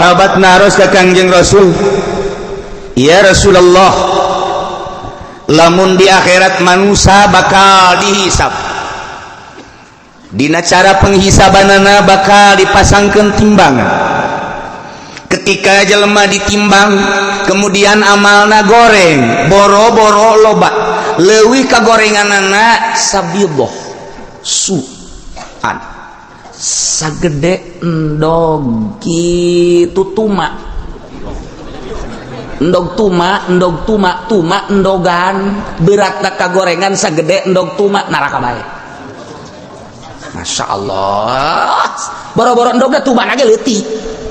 Sahabat naros ka Kangjeng Rasul, "Ya Rasulullah, lamun di akhirat manusia bakal dihisab, dina cara penghisabanana bakal dipasangkan timbangan. Ketika jelema ditimbang, kemudian amalna goreng, boro-boro loba, leuwih kagorenganana sabidoh suan sagede endog kitu tuma, endog tuma, endog tuma, tuma endogan, berat kagorengan sagede endog tuma, neraka bae." Masya Allah, boro-boro endogna, tuma ge leutik,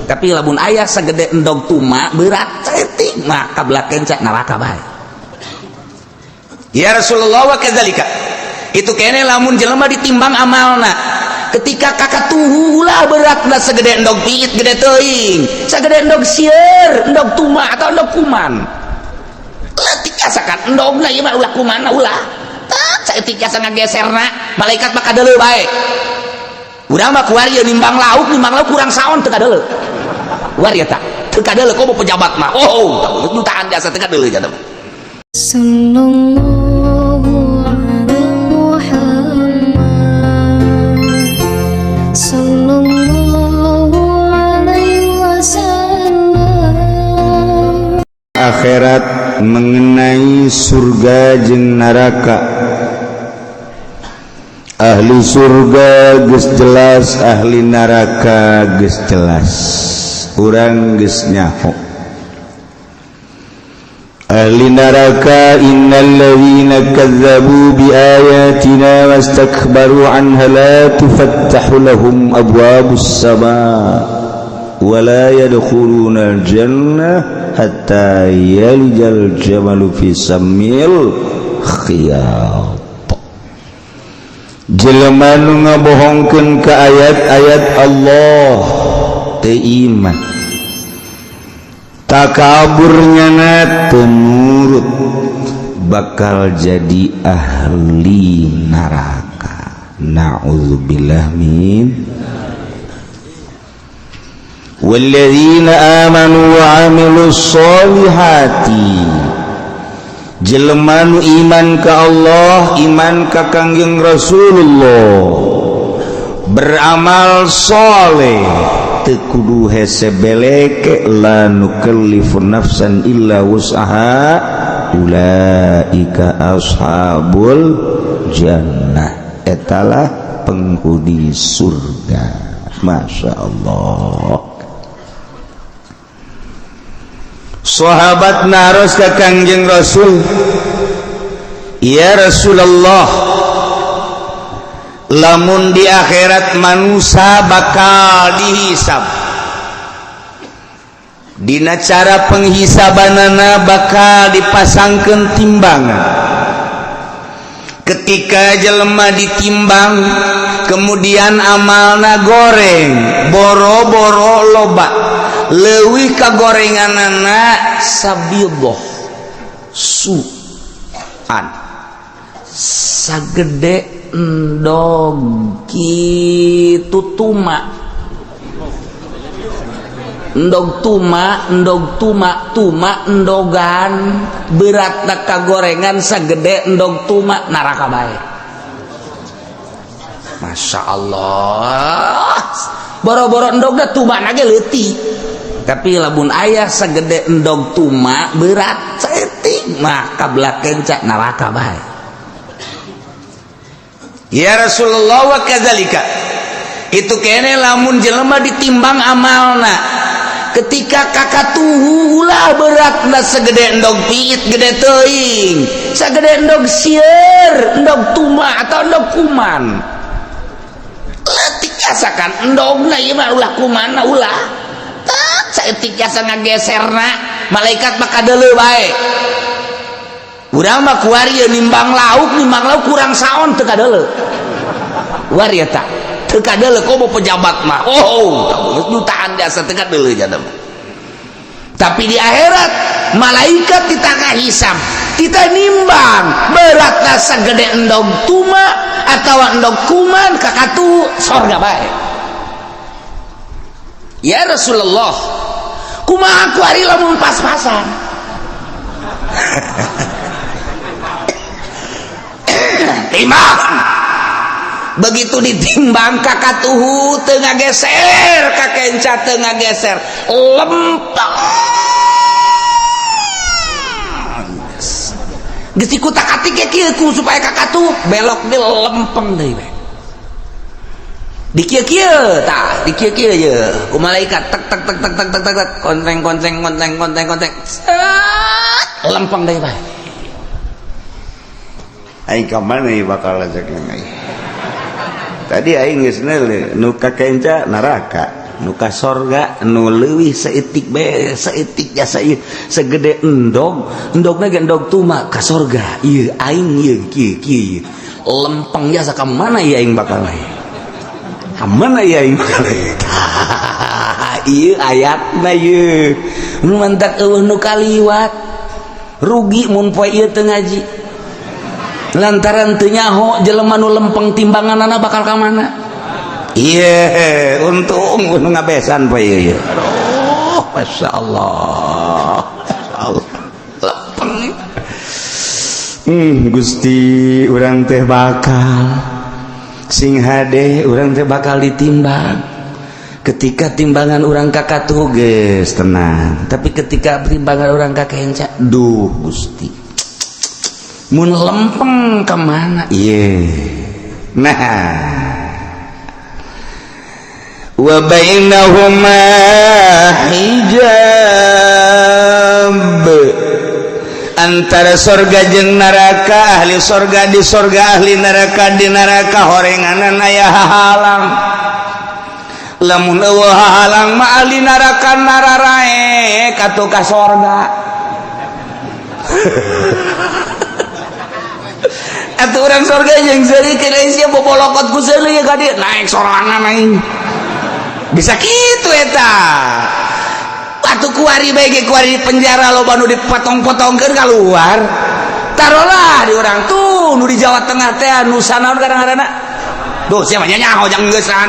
tapi lamun aya sagede endog tuma berat saeutik mah, kabelakeun cak neraka bae. "Ya Rasulullah, wa kadzalika, itu kene lamun jelema ditimbang amalna, ketika kakatuhu ulah beratna segede endog piit, gede teuing, sagede endog sieur, endog tuma atau endog kuman, leutik asakan endogna ieu mah, ulah kumana, ulah tak saeutik asa ngageserna, malaikat mah kadeuleu bae. Urang mah kuari nimbang lauk, nimbang lauk kurang saon teu kadeuleu. War ya tak teu kadeuleu, komo pejabat mah, oh, jutaan jasa teu kadeuleu jatuh." Sallallahu ala Muhammad, Sallallahu alaihi wasallam. Akhirat, mengenai surga jeung neraka, ahli surga geus jelas, ahli neraka geus jelas. Urang geus nyaho ahli neraka, innalladzina kadzdzabu biayatina wastakbaru anha la tufattahu lahum abwabus samaa wa la yadkhuluna al-jannah hatta yalijal jamalu fi sammil khiyat. Jelema nu ngabohongkeun ka ayat-ayat Allah, teu iman, takaburnya, teu nurut, bakal jadi ahli neraka. Na'udzubillah min. Walladzina amanu wa amilus solihati, jelema nu iman ka Allah, iman ka Kangjeng Rasulullah, beramal soleh, teu kudu hese beleke, la nukallifu nafsan illa wus'aha, ulaika ashabul jannah, etalah penghuni surga. Masya Allah. Sahabat naros ka Kangjeng Rasul, "Ya Rasulullah, lamun di akhirat manusia bakal dihisab, dina cara penghisabanana bakal dipasangkan timbangan. Ketika jelema ditimbang, kemudian amalna goreng, boro-boro loba, leuwih kagorenganana sabidoh suan sagede endog kitu tuma, endog tuma, endog tuma, tuma endogan, berat kagorengan sagede endog tuma, neraka bae." Masya Allah, boro-boro endogna, tuma ge leutik, tapi lamun aya sagede endog tuma berat saeutik mah, kabelakeun cak neraka bae. "Ya Rasulullah, wa kadzalika, itu kene lamun jelema ditimbang amalna, ketika kakatuhu ulah beratna segede endog piit, gede teuing, sagede endog sieur, endog tuma atau endog kuman, leutik asakan endogna ieu mah, ulah kumana, ulah tak saeutik asa ngageserna, malaikat mah kadeuleu bae. Urang mah kuari nimbang lauk, nimbang lauk kurang saon teu kadeuleu. War ya tak teu kadeuleu, komo pejabat mah, oh, jutaan jasa teu kadeuleu jatuh. Tapi di akhirat malaikat ditangah hisab, kita nimbang, beratna segede endog tuma atau endog kuman, kakatu sorga bae. "Ya Rasulullah, Kumaha kuari lamun pas-pasan? Timbang. Begitu ditimbang kakatuhu teu ngageser, kakenca teu ngageser, lempeng. Geus dikutak-atik ge kieu ku supaya kakatuh belok deui lempeng deui we. Di kieu-kieu tah, di kieu-kieu ye ku malaikat tek tek tek tek tek tek tek kontreng kontreng kontreng kontreng kontreng. Set, lempeng deui bae. Aing ka mana ieu bakal rezeki aing. Tadi aing geus neuleuh nu ka kenca neraka, nu ka sorga nu leuwih saeutik bae, saeutik jasa ieu segede endog, endogna ge endog tuma ka sorga. Ieu aing ieu kieu kieu. Lempeng jasa ka mana ieu aing bakal ieu? Ka mana ieu aing bakal ieu? Ieu ayatna ieu. Nu mantak eueuh nu kaliwat. Rugi mun poe ieu teu ngaji. Lantaran teu nyaho jelema nu lempeng timbanganana bakal ka mana? Ieu untung nu ngabesan poe ieu. Aduh, masyaallah. Masyaallah. Lempeng. Gusti urang teh bakal sing hade, urang teh bakal ditimbang. Ketika timbangan urang kakatuh geus tenang, tapi ketika timbangan urang kakenca, duh Gusti. Mun lempeng ka mana? Ieu. Nah, wa bainahuma hijab, antara sorga jeung neraka, ahli sorga di sorga, ahli neraka di neraka, horenganan aya hahalang. Lamun eueuh hahalang mah ahli neraka nararaek atuh ka sorga. Atuh urang sorga jeung seurikeun euy sia bobolokot ku seuleuh ka dieu naik sorangan aing. Bisa kitu eta. Atuh kuari bae ge kuari di penjara loba nu dipotong-potongkeun kaluar. Tarolah di urang tuh nu di Jawa Tengah teh nu sanaon kadang-kadang. Duh sia mah nyaho jang geusan.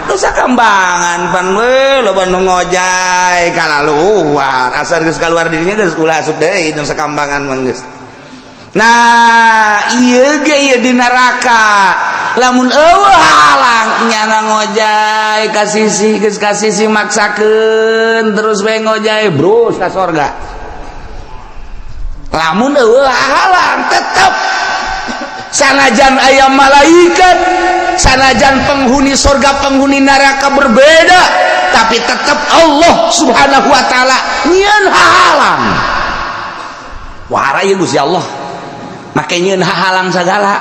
Nusa Kambangan pan we loba nu ngojay kalaluar. Asal geus kaluar dirinya geus ulah asup deui Nusa Kambangan mah geus. Nah, ieu ge ieu di neraka. Lamun eueuh halang nyana ngojay ka sisi geus ka sisi maksakeun terus we ngojay brus ka sorga. Lamun eueuh halang tetep sanajan aya malaikat, sanajan penghuni sorga penghuni neraka berbeda, tapi tetep Allah Subhanahu wa taala nyieun halang. Wah, ieu Gusti Allah. Make nyieun halang sagala.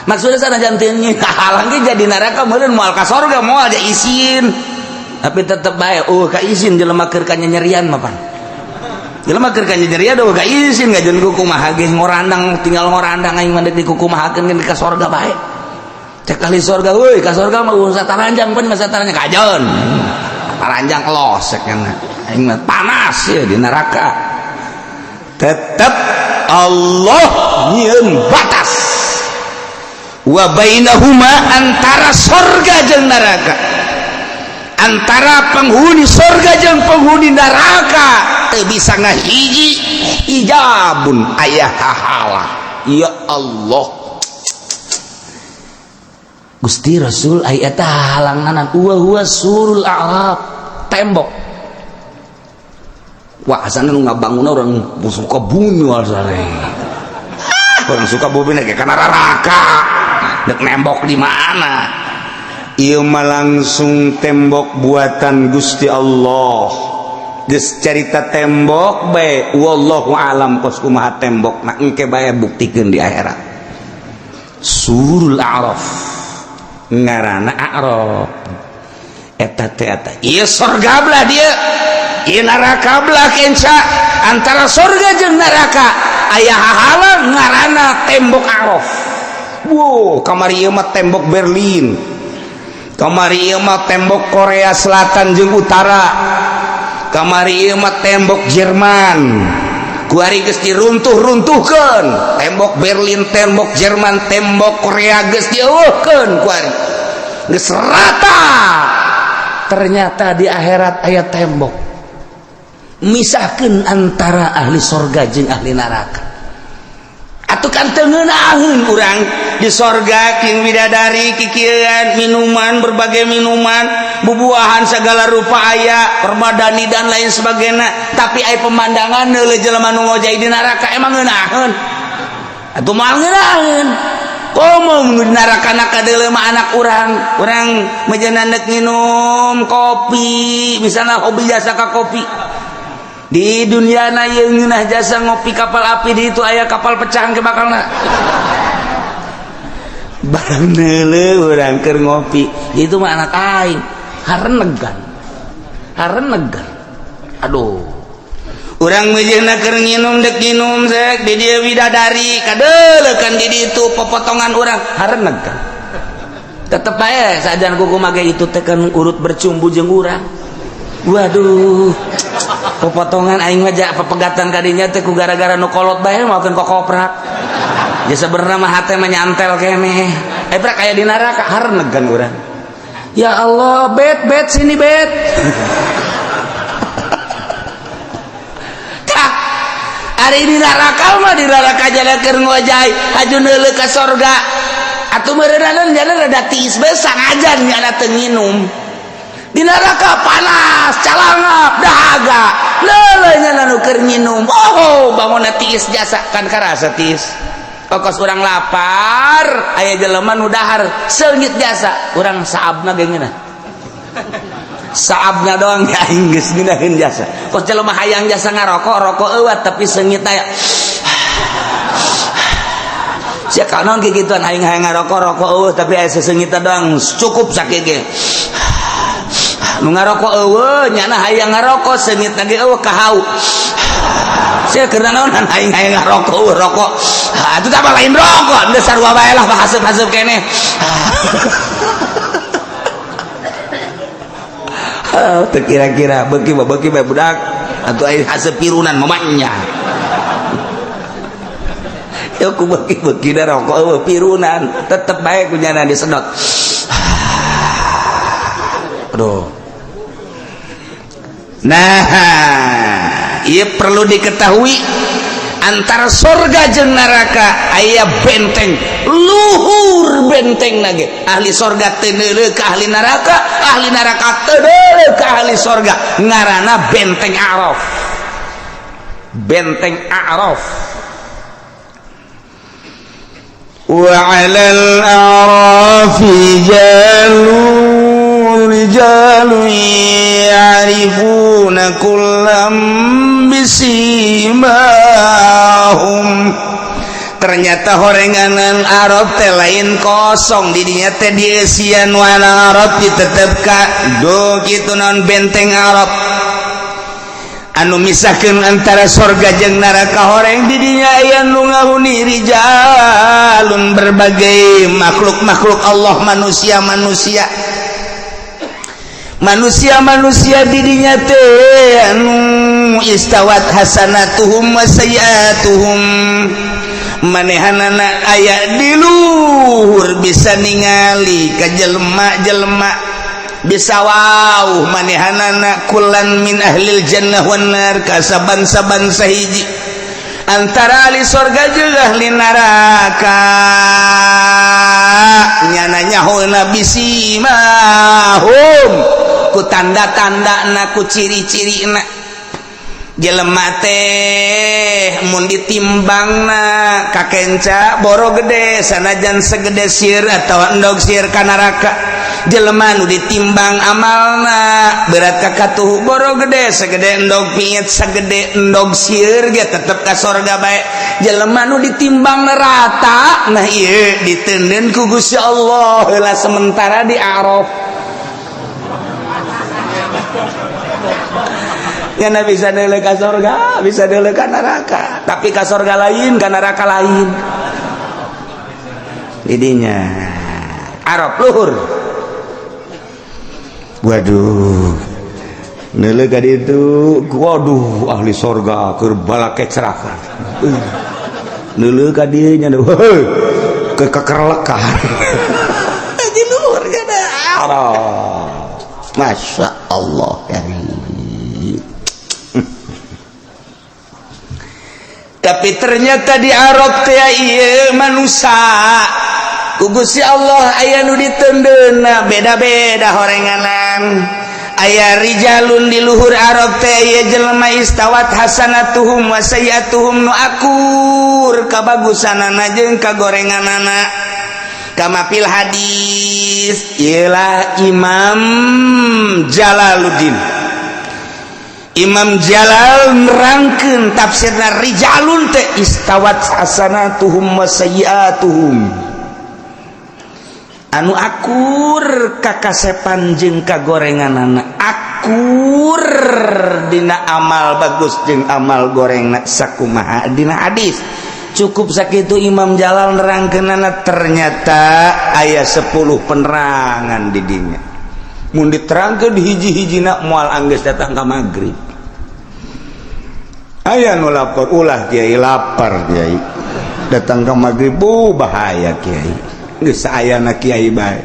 Maksudnya sanajan teu nyieun halang ge jadi neraka meureun moal ka sorga moal ja isin. Tapi tetep bae ka isin jelema keur kanyanyerian mah pan. Jelema keur kanyanyerian eueuh ka isin ngajeun ku kumaha ge ngorandang tinggal ngorandang aing mah deuk dikukumahakeun ge ka sorga bae. Cek ahli sorga euy ka sorga mah ulah taranjang pan masa taranjang kajeun. Taranjang los cek aing mah panas ya di neraka. Tetep Allah nyieun batas wa bainahuma antara sorga jeung neraka, antara penghuni sorga jeung penghuni neraka teu bisa ngahiji hijabun aya hahala. Ya Allah Gusti Rasul aya eta halanganan wa huwa surul a'rab, tembok. Wah, asana nu ngabangun orang suka bumi asana. Orang suka bumi ge kana neraka. Dek nembok di mana? Ieu mah langsung tembok buatan Gusti Allah. Geus carita tembok bae, wallahu alam kos kumaha tembok na engke bae buktikeun di akhirat. Surul A'raf. Ngaranna A'raf. Eta teh eta. Ieu sorga belah dieu. Ieu neraka belah kenca. Antara sorga jeung neraka aya hahalang ngaranna tembok A'raf. Wow, kamari ieu mah tembok Berlin. Kamari ieu mah tembok Korea Selatan jeung Utara. Kamari ieu mah tembok Jerman. Kuari geus diruntuh-runtuhkeun. Tembok Berlin, tembok Jerman, tembok Korea geus dieuweuhkeun kuari. Geus rata. Ternyata di akhirat aya tembok. Misahkeun antara ahli sorga jeung ahli neraka. Atuh kan teu ngeunaheun urang di sorga jeung bidadari kikieuan minuman, berbagai minuman, bubuahan segala rupa aya, permadani dan lain sebagainya, tapi aya pemandangan neuleuh jelema nu ngojay di neraka emang ngeunaheun? Atuh moal ngeunaheun. Komo nu di neraka na kadeuleuh mah anak urang, urang mejeuna neuk nginum kopi, misalna hobi jasa ka kopi. Di dunia na ieu ngeunah jasa ngopi kapal api, di itu aya kapal pecah ke bakalna. Barang neuleuh urang keur ngopi, itu mah anak aing harenegan. Harenegan. Aduh. Urang mejeuna keur nginum dek nginum sek di dieu bidadari kadeuleukan di ditu popotongan urang harenegan. Tetep bae sajan kuku mage itu teh kan urut bercumbu jeung urang. Waduh. Popotongan aing mah ja pepegatan kadinya teh ku gara-gara nu kolot bae maokeun kokoprak. Ya sebenarnya mah hate mah nyantel keneh. Eh prak aya di neraka harenegan urang. Ya Allah, bet bet sini bet. Tah, ari di neraka mah di neraka jana keur ngojay, haju neuleuh ka sorga. Atuh meureunana jana rada tiis bae sangajan nyana teu nginum. Di neraka panas, calangap, dahaga. Leuleuh nyana nu keur nginum. Oh, bangunna tiis jasa kan karasa tiis. Kokos urang lapar, aya jelema nu dahar seungit jasa, urang saabna ge ngeunah. Saabna doang ya aing geus ngeunaheun jasa. Kos jelema hayang jasa ngarokok, rokok eueuh tapi seungit aya. Sia kanaon kikituan aing hayang ngarokok, rokok eueuh tapi aya seseungitna doang cukup sakieu ge. Nu ngarokok eueuh nyana hayang ngarokok seungitna ge eueuh kahau. Sia keur naonan aing hayang ngarokok eueuh rokok. Atuh tah lain rokok, geus sarua bae lah haseup-haseup keneh. Teu kira-kira beuki mah beuki bae budak atuh aing haseup pirunan mamanya. Ya ku beuki-beuki da rokok eueuh pirunan tetep bae ku nyana disedot. Aduh. Nah, ieu perlu diketahui antara sorga jeung neraka aya benteng luhur benteng nage. Ahli sorga teu neuleuh ka ahli neraka teu neuleuh ka ahli sorga, ngaranna benteng A'raf. Benteng A'raf. Wa 'alal a'rafi rijalun ya'rifuna kullam bisimahum. Ternyata horenganan Arab teh lain kosong, didinya teh dieusian wana Arab ditetep ka do kitu naon benteng Arab anu misahkeun antara sorga jeung neraka. Horeng didinya aya nu ngahuni rijalun, berbagai makhluk-makhluk Allah, manusia-manusia manusia-manusia didinya teh anu istawat hasanatuhum wa sayiatuhum, manehanana aya di luhur bisa ningali ka jelema-jelema, bisa wow manehanana kulan min ahlil jannah wan nar, ka saban-saban sahiji antara ahli sorga jeung ahli neraka. Nyana nyahona bisimahum ku tanda-tanda na ku ciri-ciri na. Jelema teh mun ditimbangna kakenca boro gede sanajan segede sir atau endog sir ka neraka. Jelema nu ditimbang amalna berat ka katuhu boro gede segede endog piit segede endog sir ge tetep ka sorga bae. Jelema nu ditimbang rata nah ieu diteundeun ku Gusti Allah heula sementara di A'raf. Nyana bisa neuleuh ka sorga, bisa neuleuh ka neraka, tapi ka sorga lain, ka neraka lain. Didinya Arab luhur. Waduh, neuleuh ka ditu, waduh ahli sorga keur balake cerakan. Neuleuh ka dieu nya heuh ke kekerlekan. Di luhur nya Arab. Masya Allah ya. Tapi ternyata di Arab teh ieu manusia ku Gusti Allah aya nu ditendeuna beda-beda horenganan. Aya rijalun di luhur Arab teh ieu jelema istawat hasanatuhum wa sayyiatuhum, nu akur kabagusanana jeung kagorenganana, kama fil hadis. Ialah Imam Jalaluddin, Imam Jalal nerangkeun tafsirna rijalun teh istawat hasanatuhum wa sayyiatuhum, anu akur kakasepan jeung kagorenganana, akur dina amal bagus jeung amal gorengna sakumaha dina hadis. Cukup sakitu Imam Jalal nerangkeunana. Ternyata aya 10 penerangan di dinya. Mun diterangkeun hiji-hijina, moal anggeus datang ka magrib. Aya nu lapor, "Ulah kiai, lapar kiai." Datang ke maghrib, bu, bahaya kiai, geus ayana kiai bae.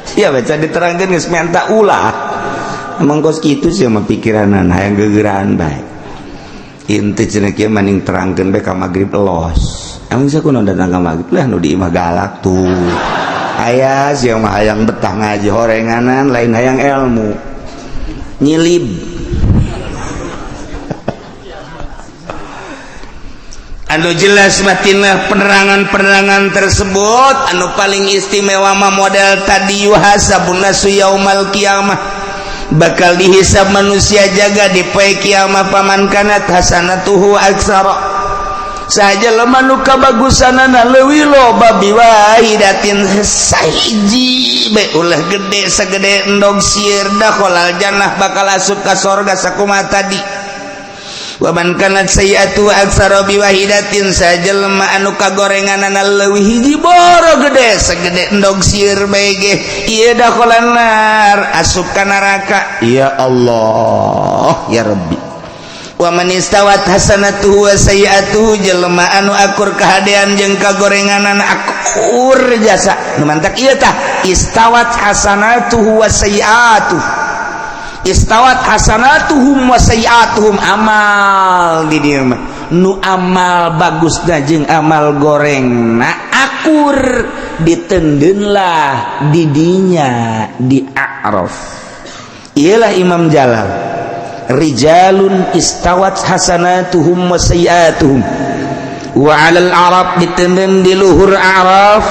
Sia baca diterangkeun geus minta ulah. Emang kos kitu sih mah pikiranan, hayang gegeraan bae. Inti cenah kieu, maning terangkeun bae ka maghrib los. Emang sia kunaon datang ka maghrib lah? Nu di imah galak tuh. Aya sia mah hayang betah ngaji horenganan, lain hayang ilmu, nyilib. Anu jelas batinlah penerangan-penerangan tersebut. Anu paling istimewa mah model tadi, yuhasabun nasu yaumal qiyamah, bakal dihisab manusia jaga di poe kiamah. Faman kanat hasanatuhu aksara, saja lemah nu kabagusanana leuwih loba, biwahidatin, sahiji bae, ulah gede sagede endog sieur, dakhalal jannah, bakal asup ka sorga sakumaha tadi. Waman kanat sayyiatu aksara biwahidatin, sajelema anu kagorenganana leuwih hiji boro gede sagede endog sieur bae ge, ieu dakhalan nar, asup ka neraka. Ya Allah ya Rabbi. Wa man istawat hasanatuhu wa sayyiatuhu, jelema anu akur kahadean jeung kagorenganana, akur jasa nu mantak ieu tah istawat hasanatuhu wa sayyiatuhu, istawat hasanatuhum wa sayyiatuhum, amal di dieu mah nu amal bagus jeung amal goreng na akur, ditendeunlah didinya di A'raf. Ialah Imam Jalal, rijalun istawat hasanatuhum wa sayyiatuhum. Wa 'alal arab, ditendeun di luhur A'raf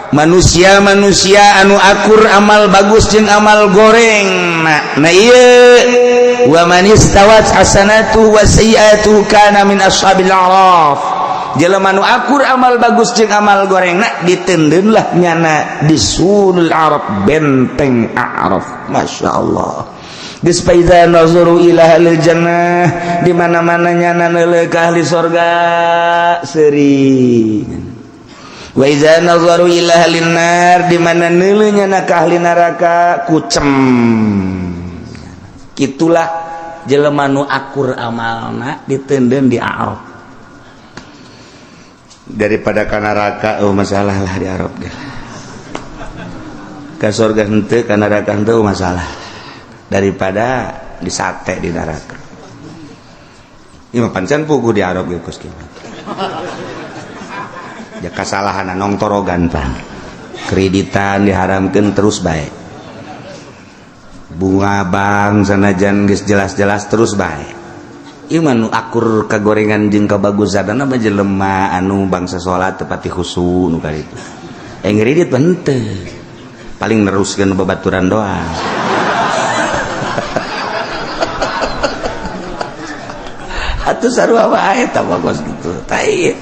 manusia-manusia anu akur amal bagus jeung amal goreng. Nah, ieu wa man istawat hasanatuhu wa sayyiatuhu kana min ashabil a'raf, jelema nu akur amal bagus jeung amal goreng nah, ditendeunlah nyana di sulul Arab, benteng A'raf. Masya Allah. Geus faiza nazaru ila ahlil jannah, di mana-mana nyana neuleuh ka ahli sorga seuri. Wa iza nazaru ila ahlin nar, di mana neuleuh nyana ka ahli neraka kucem. Kitulah jelema nu akur amalna ditendeun di A'raf. Daripada ka neraka, oh masalah lah di Arab ge. Ka surga henteu, ka neraka henteu, oh masalah, daripada disate di neraka. Ieu mah pancen puguh di Arab ge kos kieu. Ya kasalahan nongtorogan pan. Kreditan diharamkeun terus bae. Bunga bank sanajan geus jelas-jelas terus bae. Ieu mah nu akur kagorengan jeung kabagusanana mah jelema anu bangsa salat tepati khusu nu kaditu. Eh, ngredit mah henteu. Paling neruskeun babaturan doang. Atuh sarua wae tah kos kitu. Tah ieu.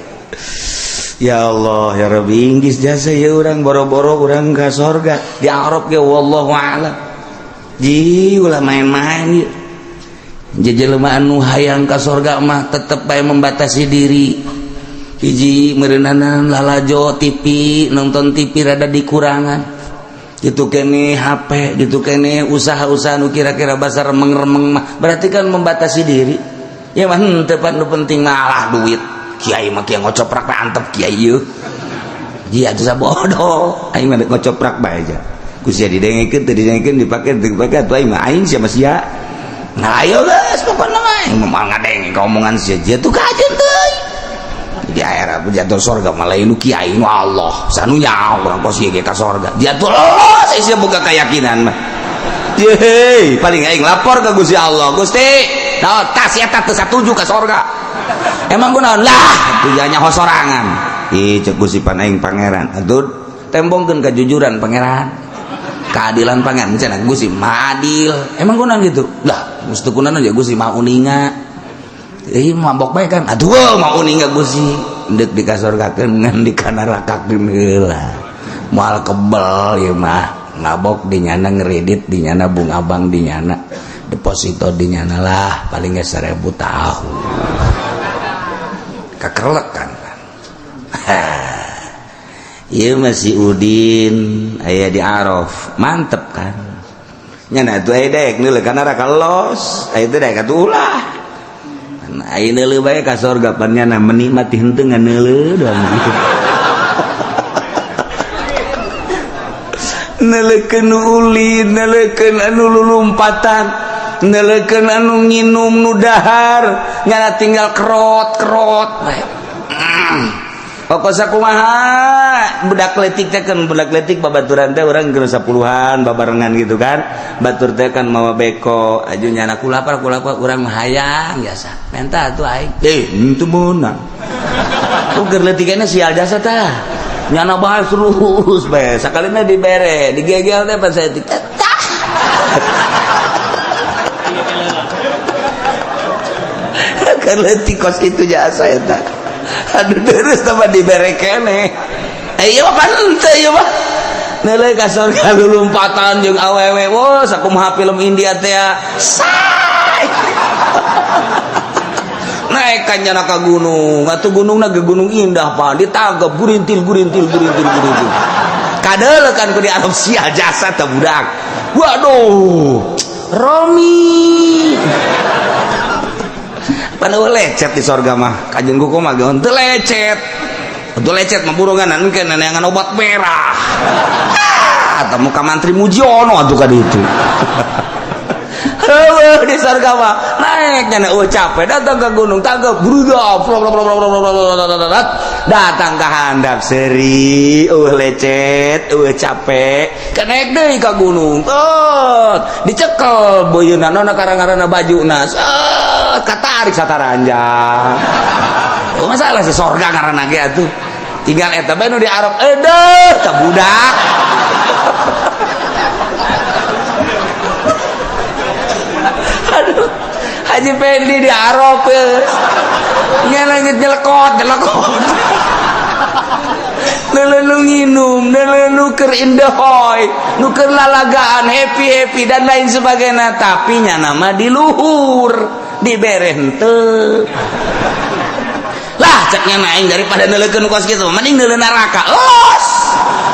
Ya Allah ya Rabbi, inggis jasa ya urang, boro-boro urang ka sorga, di Arab ge wallahu a'lam. Ji ulah main-main ieu. Jelema anu hayang ka sorga mah tetep bae membatasi diri. Hiji meureunana lalajo TV, nonton TV rada dikurangan. Gitu kene HP, gitu kene usaha-usaha nu kira-kira basa remeng-remeng mah berarti kan membatasi diri. Ya mah henteu pan, nu penting malah duit. Kiai mah kieu ngocoprak bae, antep kiai ieu. Ji atuh sabodo, aing mah ngocoprak bae aja. Ku sia didengekeun teu didengekeun, dipake teu dipake atuh aing mah aing sia mah sia. Nah ayo guys, pokoknya mah mau ngadeng omongan sia jatuh kajen teuing. Di akhirat jatuh surga malah nu kiai nu Allah. Sanu nyaho urang kos ieu ge ka sorga. Jatuh los sia boga keyakinan mah. Yeay, paling aing lapor ke Gusti Allah. Gusti, naon tas eta teu satuju ka sorga. Emang kunaon lah, tujuannya sorangan. Ih, cek Gusti pan aing pangeran. Atuh tembongkeun kejujuran pangeran. Keadilan pangeran cenah Gusti mah adil. Emang kunaon gitu? Lah, mesti kunaon ya Gusti mah uninga. Ih, mabok bae kan. Aduh, mah uninga Gusti. Endek di kasorgakeun ngan di kanarakakeun heula. Moal kebel ieu mah. Ngabok di nyana ngeredit di nyana bunga bank di nyana deposito di nyana lah paling nggak 1000 tahun kakerlek kan. Iya masih Udin aya di Araf mantep kan nyana tuh aya dek neuleuh kana neraka los aya teh dek atuh ulah aya neuleuh bae ka sorga pan nyana menikmati henteu ngan neuleuh doang gitu. Neleken ulin, neleken anu lulumpatan, neleken anu nginum nu dahar, nyana tinggal kerot-kerot. Pokok sakumaha budak letik teh kan budak letik babaturan teh urang geus 10-an babarengan gitu kan. Batur teh kan mawa beko, aju nyana kulapar kulapar urang mah hayang biasa. Menta atuh aing. Eh, henteu meunang. Uger leutikna sial jasa tah. Nyana bahas terus bae sakalina dibere digegel teh pas saya tah kan leutik kos kitu jasa eta aduh terus tambah dibere keneh ieu mah pan henteu ieu mah neuleuh ka sorga lulumpatan jeung awewe wah sakumaha film India teh say naik kan nyana ka gunung atuh gunungna ge gunung indah pan ditangkep gurintil gurintil gurintil gurintil kadeulekan ku di Arab sia jasa teh budak waduh Romi pan eueuh lecet di sorga mah kajeun ku mah ge henteu lecet henteu lecet mah burungan engke neangan obat merah ah temu ka mantri Mujiono atuh ka ditu. Heueuh di surga mah naik nyana eueuh capek datang ke gunung tangkep bruda datang ke handap seri eueuh lecet eueuh capek kenaik deui ka gunung dicekel beuyeuna nona karang-karana bajuna katarik sataranjang. Oh masalah si sorga ngaranna ge atuh tinggal eta bae nu di Arab edeuh ka budak. Aduh, Haji Pendi di Arab nyelengit nyelekot nyelekot neuleuh nginum neuleuh nuker indahoy nuker lalagaan happy happy dan lain sebagainya tapi nya nama di luhur dibere henteu lah ceknya naing daripada neuleukeun kos kitu mending neuleuh neraka los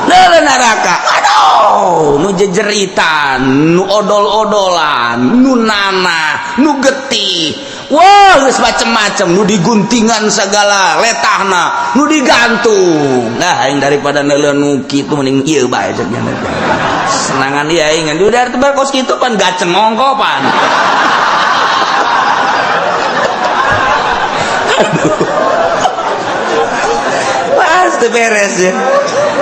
neuleuh neraka aduh nu jejeritan nu odol-odolan nu nanah nu getih wah geus macem-macem nu diguntingan segala letahna nu digantung nah aing daripada neuleuh nu kitu mending ieu bae cek nya senangan ieu aing ngan udah tebar kos kitu pan gaceng ongko pan. Aduh pasti beres ya.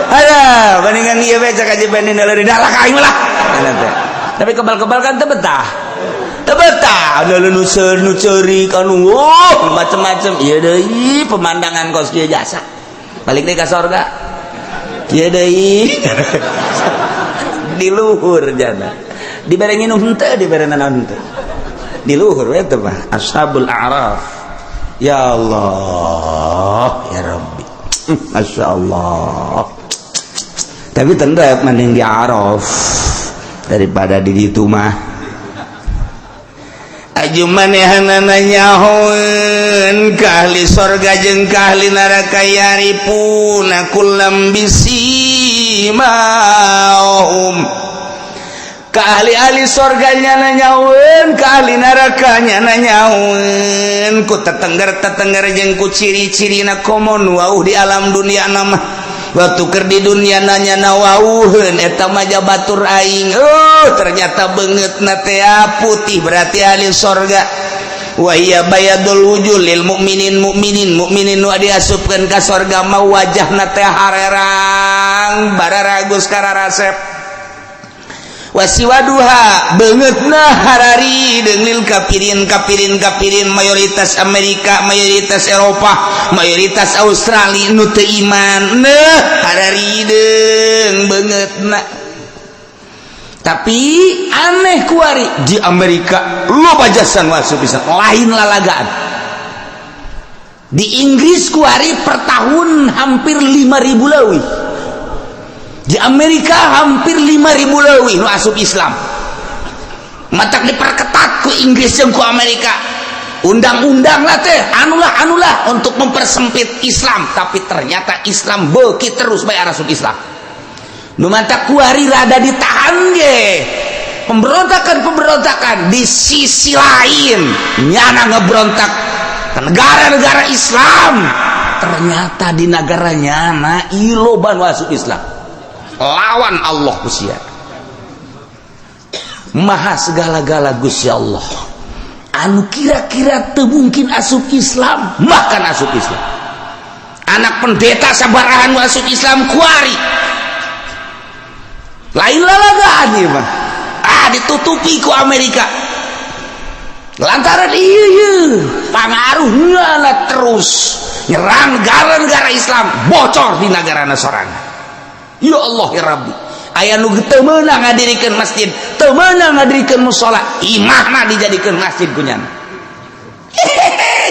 Ada bandingan ieu bae cek aja banding neuleuh di neraka aing lah. Tapi kebal-kebal kan teu betah. Teu betah neuleuh nu seur nu ceurik anu macem-macem ieu deui pemandangan kos kieu jasa. Balik deui ka sorga. Ieu deui. Di luhur jana. Dibere nginum henteu, dibere naon henteu. Di luhur we teh mah Ashabul A'raf. Ya Allah, ya Rabbi. Masya Allah. Tapi tetap mending di Araf daripada di ditu mah. Aju manehanana nyahoeun ka ahli sorga jeung ka ahli neraka yarifuna kullam bisimahum. Ka ahli-ahli sorga nyana nyahoeun ka ahli neraka nyana nyahoeun ku tetengger-tetengger jeung ku ciri-cirina komo nu wauh di alam dunia nama. Waktu keur di dunia nanya nawauheun eta mah batur aing. Oh, ternyata beungeutna teh putih, berarti ahli sorga. Wa hiya bayadul wujuh lil mukminin. Mukminin mukminin nu diasupkeun ka sorga mah wajahna teh harerang, bararagus, kararasep. Wasiwaduha, beungeutna hararideung, lil kafirin. Kafirin, kafirin mayoritas Amerika, mayoritas Eropa, mayoritas Australia nu teu iman. Nah, hararideung beungeutna. Tapi aneh, kuari di Amerika loba jasa masuk bisa lain lalagaan. Di Inggris kuari per tahun hampir 5000 leuwih, di Amerika hampir 5000 leuwih nu asup Islam. Matak diperketat ku Inggris jeung ku Amerika undang-undang lah teh, anulah anulah untuk mempersempit Islam. Tapi ternyata Islam beuki terus bae asup Islam. Nu mantak kuari rada ditahan ge pemberontakan-pemberontakan. Di sisi lain nyana ngebrontak ke negara-negara Islam, ternyata di negara nyana loba nu asup Islam lawan Allah. Gusti Maha segala-gala, Gusti Allah, anu kira-kira teu mungkin asup Islam bahkan asup Islam. Anak pendeta sabarahan asup Islam kuari. Lain lalagaan ieu mah. Ah, ditutupi ku Amerika lantaran iya pangaruhnya terus nyerang negara-negara Islam, bocor di negara sorangan. Ya Allah ya Rabbi, aya nu teu meunang ngadirikeun masjid, teu meunang ngadirikeun musala, imahna dijadikeun masjid ku nyana.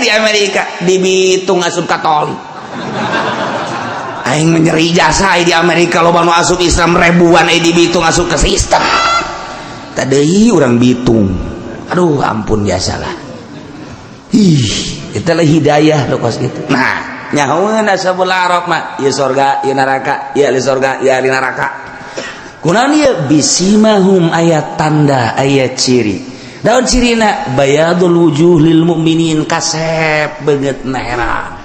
Di Amerika dibitung asup Katolik. Aing menyeri jasa di Amerika loba nu asup Islam ribuan, di Bitung asup ke sistem tadi orang Bitung. Aduh, ampun, biasalah. Ih, itulah hidayah lo kos gitu. Nah, nyahoeun Ashabul A'raf mah ieu sorga, ieu neraka, ieu ahli sorga, ieu ahli neraka. Kunaon ieu? Bisimahum, aya tanda, aya ciri. Daun cirina bayadul wujuh lil mukminin, kasep beungeutna herang.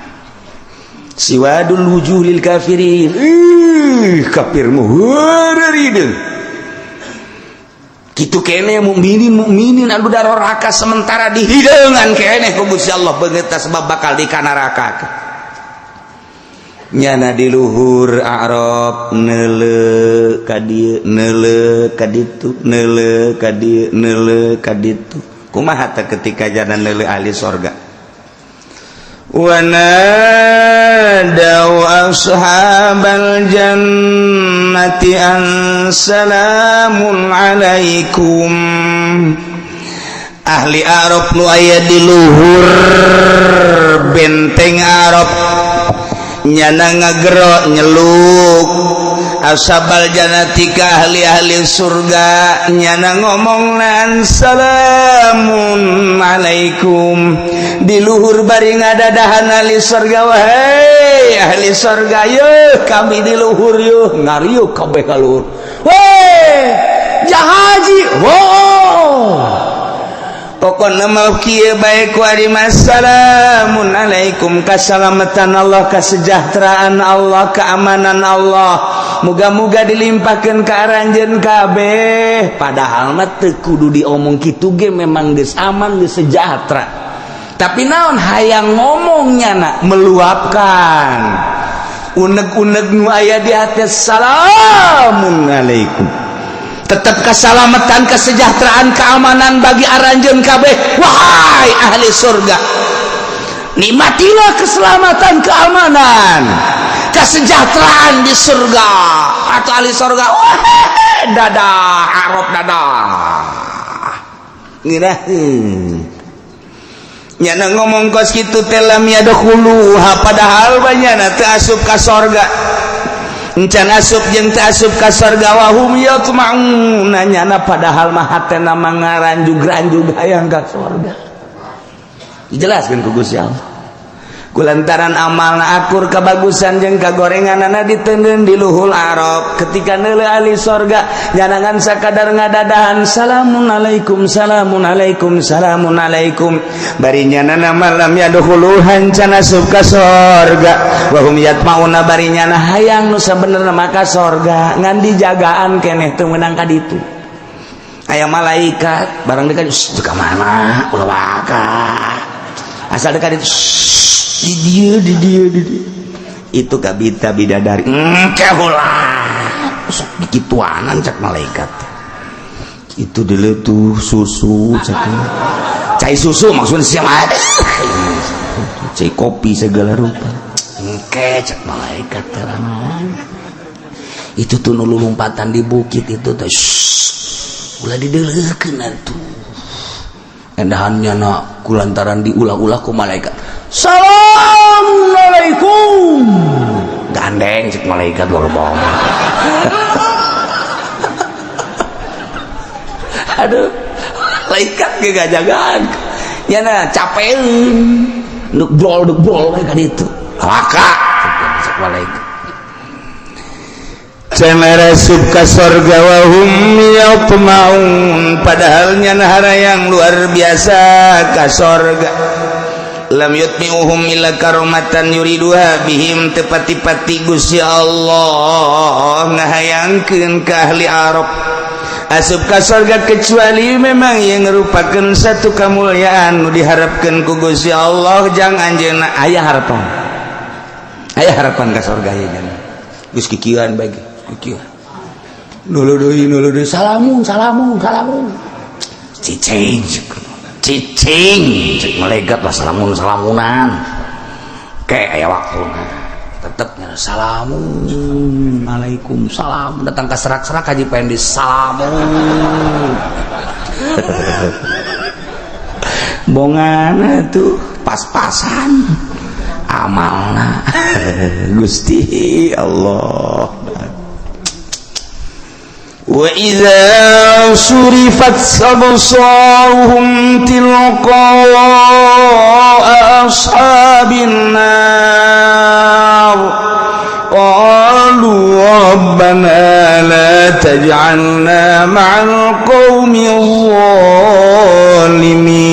Siwadul wujuh lil kafirin, ih, kafir mah heureurideung kitu kene. Mukminin mukminin anu daroraka sementara dihideungan kene ku Gusti Allah beungeutna sebab bakal di neraka. Nyana di luhur A'raf neuleu ka dieu, neuleu ka ditu, neuleu ka dieu, neuleu ka ditu. Kumaha teh ketika jana neuleu ahli sorga? ونادوا أصحاب الجنة أن سلام عليكم. Ahli A'raf nu aya di luhur benteng A'raf nyana ngagero nyeluk ashabal jannati ka ahli-ahli surga. Nyana ngomong nan salamun alaikum di luhur bari ngadadahan ahli surga. Wahai ahli surga, yeuh kami di luhur, yeuh ngariuh kabeh ka luhur. Weh jahaji, wow, pokokna mah kieu bae ku ari salamun alaikum, kasalamatan Allah, kesejahteraan Allah, keamanan Allah, muga-muga dilimpahkeun ka aranjeun kabeh. Padahal mah teu kudu diomong kitu ge memang geus aman, geus sejahtera, tapi naon, hayang ngomongnya nak meluapkan unek-unek nu aya di hati. Salamun alaikum, tetap keselamatan, kesejahteraan, keamanan bagi aranjeun kabeh. Wahai ahli surga, nikmatilah keselamatan, keamanan, kesejahteraan di surga. Atau ahli surga, wah, dadah Arab, dadah. Ngiraheun nyana ngomong kos kitu teh lam yadkhuluha, padahal banyana teu asup ka sorga, encan asup jeung teu asup ka sorga. Wahum yatma'una, nyana padahal mah hatena mah ngaranjug-ranjug hayang ka sorga. Dijelaskeun ku Gusti Allah. Kulantaran amalna akur kabagusan jeung kagorenganana diteundeun di luhul Arab. Ketika neuleuh ahli sorga nyanangan sakadar ngadadahan salamun alaikum salamun alaikum salamun alaikum, bari nyanana malam yadkhuluhan can asup ka sorga, wa hum yatmauna bari nyana hayang nu sabenerna maka sorga ngan dijagaan keneh teu meunang ka ditu. Aya malaikat barang dekat ka mana ulah waka asal dekat itu di dia di dia di dia itu kabita bidadari engke ulah sok dikituanan cak malaikat itu dulu tuh susu cak cai susu maksudnya siapa ada cai kopi segala rupa engke cak malaikat terangan itu tuh nu lompatan di bukit itu tuh ulah dideleukeun atuh endahannya nak kulantaran diulah-ulah ku malaikat assalamualaikum gandeng cek malaikat luar bawah. Aduh malaikat gak jagaan ya nah capek nuk brol mereka itu laka cek malaikat Cenah resub ka sorga wahum yatma'un padahal nyana yang luar biasa ka sorga lam yutmi'uhum illa karomatan yuriduha bihim tepati-pati Gusti Allah ngahayangkeun ka ahli Arab asup ka sorga kecuali memang yang merupakan satu kemuliaan nu diharapkeun ku Gusti Allah jang anjeunna aya harapan ka sorga ye jangan geus kikieuan bae kikieuan nulu deui salamun salamun salamun cicing cicing cek malaikat lah salamun salamunan kayak aya waktuna tetep nyana salamun alaikum salam datang ke serak-serak haji pengen di salamun bongana tuh pas-pasan amalna Gusti Allah. Wa idza surifat absaruhum tilqa ashabin nar qalu rabbana la taj'alna ma'al qaumil zalimin.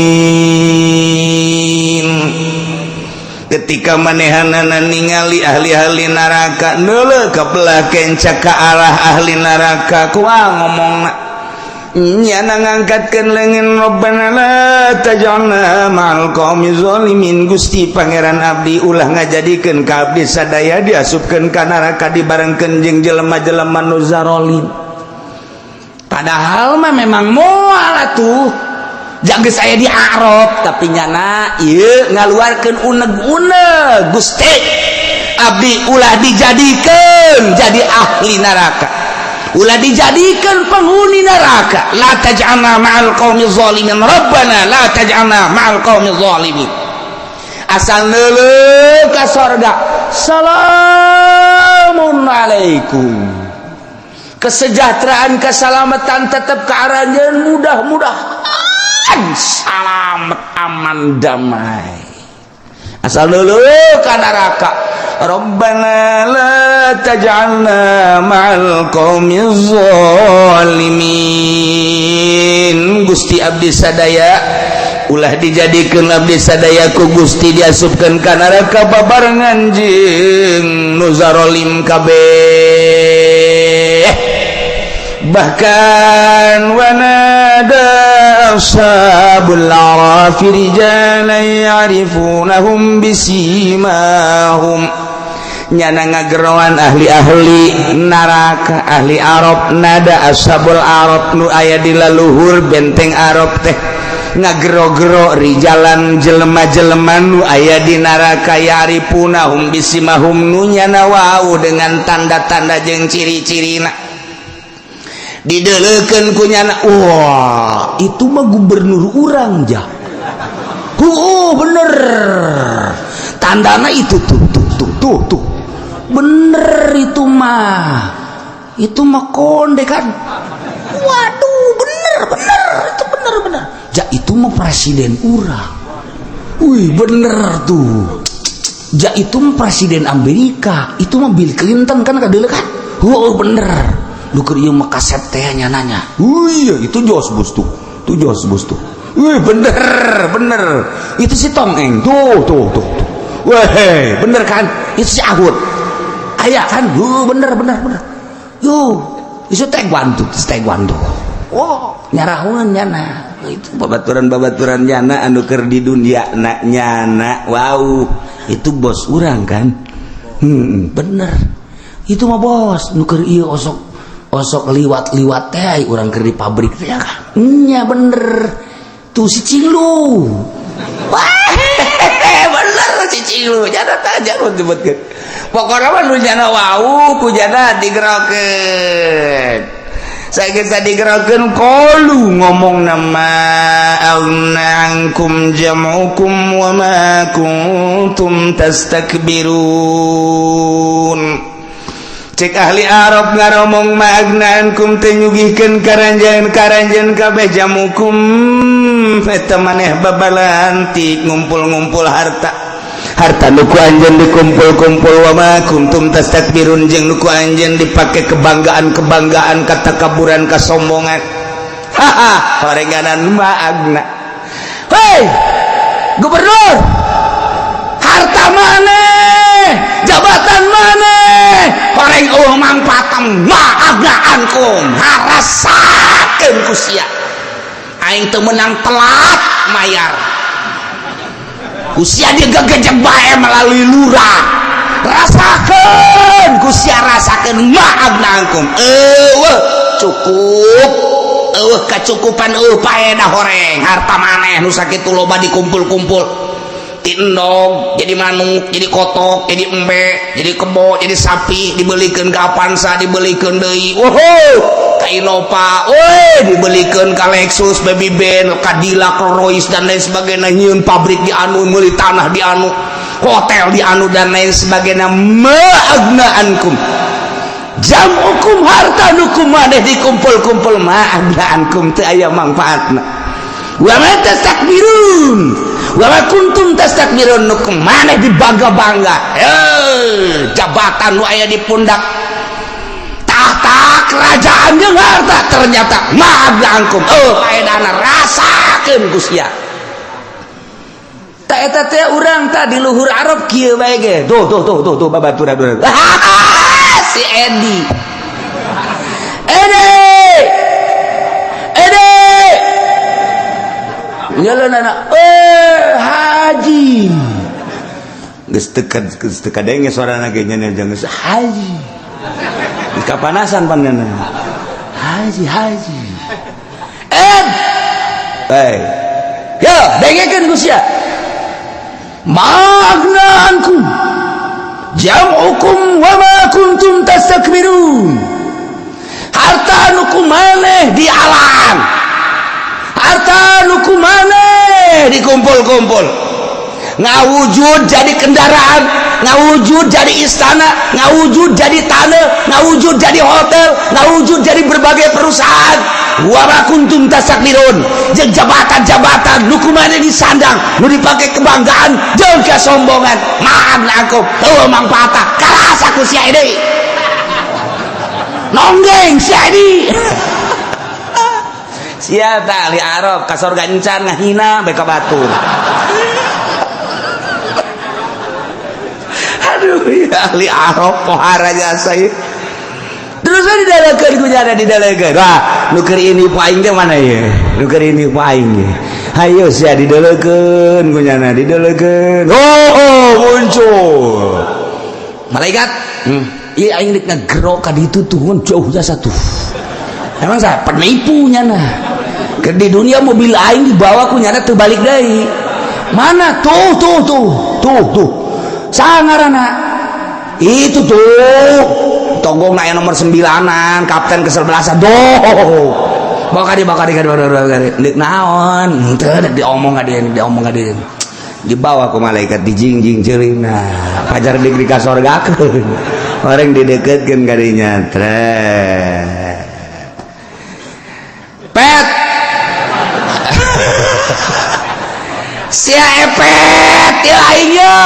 Ketika manehanana ningali ahli-ahli neraka neuleuh ka belah kenca ka arah ahli neraka kumaha ngomongna nyana ngangkatkeun leungeun rabbana la taj'alna ma'al qaumi zalimin Gusti Pangeran abdi ulah ngajadikeun ka abdi sadaya diasupkeun ka neraka dibarengkeun jeung jelema-jelema nu zarolim. Padahal mah memang moal atuh jaga saya di Arab tapi nyana ieu ngaluarkeun uneg-uneg Gusti abdi ulah dijadikeun jadi ahli neraka ulah dijadikeun penghuni neraka la taj'alna ma'al qaumi zalimin rabbana la taj'alna ma'al qaumi zalimin asal neuleuh ka sorga salamun alaikum kesejahteraan keselamatan tetap ke arahnya mudah-mudahan salamet aman damai asal dulu ka neraka Rabbana la taj'alna ma'al qaumil zalimin Gusti abdi sadaya ulah dijadikeun abdi sadaya ku Gusti diasupkeun ka neraka babarengan jeung nu zarolim kabeh. Bahkan wanada ashabul arafi rijalan ya'rifunahum bisimahum nyana ngageroan ahli-ahli neraka ahli Arab nada ashabul Arab nu aya di laluhur benteng Arab teh ngagero-gero rijalan jelema-jelema nu aya di neraka ya'rifunahum bisimahum nu nyana wau dengan tanda-tanda jeung ciri-cirina dideleukeun ku nyana wah itu mah gubernur urang jah oh bener tandana itu tuh tuh tuh tuh tuh bener itu mah konde kan waduh bener bener itu bener bener ja itu mah presiden urang wih bener tuh Ja itu presiden Amerika, itu mah Bill Clinton kan kadeuleu kan? Heuh bener. Nu keur ieu mah kasep teh nya nanya. Iya itu George Bush tuh. Tuh George Bush tuh. Wih bener, bener. Itu si Tom Eng. Tuh, tuh, tuh, tuh. Weh, bener kan? Itu si Ahud. Aya kan? Heuh bener, bener, bener. Yo, itu taekwondo, taekwondo. Oh, nyarahuan nyana. Itu babaturan-babaturan nyana anu keur di dunia na nyana. Wow, itu bos urang kan? Bener. Itu mah bos, nu keur ieu osok osok liwat-liwat teh urang keur di pabrik teh kan. Nya bener. Tuh si Cinglu. Wah, bener si Cinglu. Jana tah jangan disebutkeun. Pokokna mah nu jana wau ku jana digerokeun. Sageus digerokeun qalu ngomong nama aghna ankum jam'ukum wa ma kuntum tastakbirun. Cek ahli Arab ngaromong ma aghna ankum teu nyugihkeun karanjeun kabeh jamukum eta maneh babalantik ngumpul-ngumpul harta harta nu ku anjeun dikumpul-kumpul wa ma kuntum tastakbirun jeung nu ku anjeun dipake kebanggaan-kebanggaan katakaburan kasombongan. Haha horenganan ma agna. Hei gubernur, harta maneh, jabatan maneh, horeng eueuh mangpatam ma agna ankum harasakeun ku sia. Aing teu meunang telat mayar. Ku sia digegejek bae melalui lurah. Rasakeun ku sia rasakeun ma agna ankum. Eueuh cukup. Eueuh kacukupan eueuh paedah horeng harta maneh nu sakitu loba dikumpul-kumpul. Ti endog jadi manuk, jadi kotok, jadi embe, jadi kebo, jadi sapi, dibelikeun ka Avanza, dibelikeun deui. Woho, ka Innova, woi, dibelikeun ka Lexus, Baby Benz, Cadillac, Rolls dan lain sebagainya, nyieun pabrik di anu, meuli tanah di anu, hotel di anu dan lain sebagainya. Ma agna ankum. Jam'ukum harta nu ku maneh dikumpul-kumpul ma agna ankum teu aya mangfaatna. Wa ma tastakbirun wa ma kuntum tastakbirun nu ku maneh dibangga-bangga. Jabatan nu aya di pundak tahta kerajaan jeung harta ternyata ma agna ankum. Paedahna rasakeun ku sia. Ta eta teh urang tah di luhur Arab kieu bae ge. Tuh tuh tuh tuh tuh babaturan. Si Edi. Edi. Edi. Jalan anak, haji. Geus teu kadenge sorana ge nya jeung geus haji. Geus kapanasan panena. Haji, haji. Ed. Hei. Yo, dengekeun ku sia. Ma agna ankum jam'ukum wa ma kuntum tastakbirun. Harta nu ku maneh di alam, harta nu ku maneh dikumpul-kumpul, ngawujud jadi kendaraan, ngawujud jadi istana, ngawujud jadi tanah, ngawujud jadi hotel, ngawujud jadi berbagai perusahaan. Wa ma kuntum tastakbirun jeung jabatan-jabatan nu ku maneh disandang, nu dipake kebanggaan jeung kesombongan. Ma agna ankum eueuh mangfaatna karasa ku sia deui. Nonggeng sia deui. Sia tah ahli Arab ka sorga encan ngahina bae ka batur. Aduh, ya ahli Arab pohara jasa ieu. Terus we didalekeun ku jana didalekeun. Wah, nu keur ini ku aing teh mana ieu? Nu keur ini ku aing ye. Hayo sia didalekeun ku jana didalekeun. Oh, muncul. Malaikat. Ieu aing rek ngagero ka ditu tuh mun jauh jasa tuh. Emang saya penipu nyana. Ke di dunia mobil aing dibawa ku nyana teu balik deui. Mana tuh tuh tuh tuh tuh. Sangarana. Itu tuh. Tonggong aya nomor 9-an, kapten ke-11-an. Doh. Bawa ka dieu, bawa ka dieu, bawa ka dieu. Deuk naon? Henteu deuk diomong ka dieu, diomong ka dieu. Dibawa ku malaikat dijingjing ceulina. Pajar deuk dikasorgakeun. Orang dideketkeun ka dinya. Trek. Pet. Sia epet ieu aing ye.